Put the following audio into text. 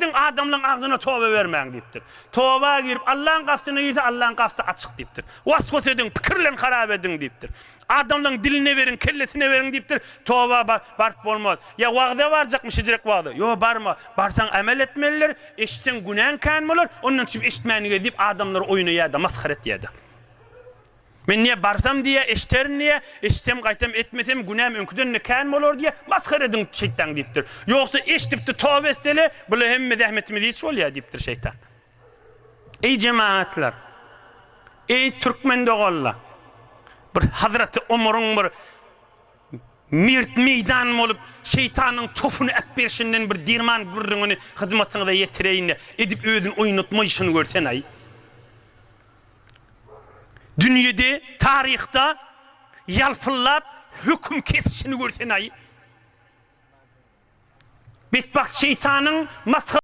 ediň, adamlaň agzyna toba bermäň diýipdir. Toba girip, Allaň gastyna girse, Allaň gasty açyk diýipdir. Was-was ediň, pikir bilen harap ediň diýipdir. Adamlaň diline beriň, kellesine beriň diýipdir. Toba baryp bolmaz. Ýa wagza barjakmy, şijirek wagza? Ýo, barma. Barsaň ämel etmelidir, eşitseň günäň kän bolar, ondan çyp eşitmäni gez diýip, adamlary oýnaýar-da, masgara etýär-de. Men diýýär, barsam diýýär, eşiterin diýýär, eşitsem gaýtam etmesem günäm öňküden-de kän bolar diýýär, masgara ediň şeýtan diýipdir. Ýogsa eşidipdi toba etsele, bula hemme zähmetimiz hiç bolýar diýipdir şeýtan. Eý jemagatlar! Eý türkmen doganlar! Bir Hazraty Omaryň bir mert meýdan bolup şeýtanyň tofuny äpberşinden bir derman gürrüňini hyzmatyňyza ýetireýin-de, edip özüni oýnatmaýşyny görsen-aý. Dünýede, taryhda ýalpyldap höküm kesişini görsen-aý. Betbagt şeýtanyň masgara.